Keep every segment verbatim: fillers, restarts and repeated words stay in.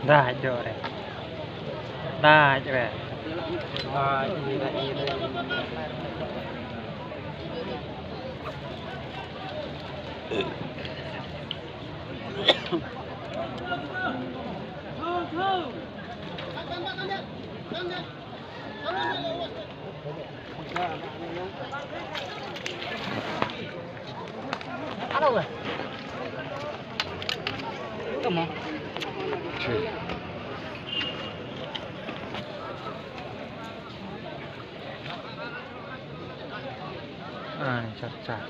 Dah jore. Dah jore. Ah, ni, cak, cak.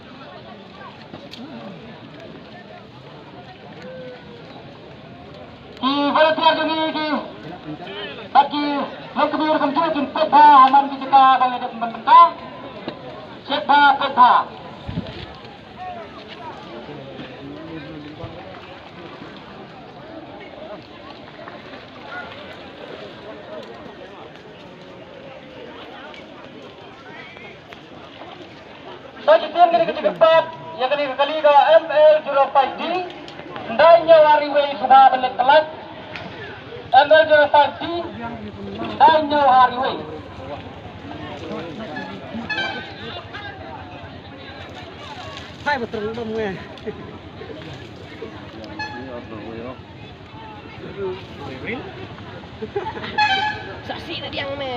Ki volunteer jong ngi ki, bad ki longkmie ruh kumjuh kin peit bha ha man ki jaka ba ngi dep ban pynta. Check bha, peit bha. Sa shisien kane ka jingkyrpad ïa kane ka kali ka M L zero five D. Nda ñiew ar iwei shuwa ban leit pynlait. M L zero five D. Nda ñiew ar iwei. Hai, betul, bang, eh. Sa sih na diang me.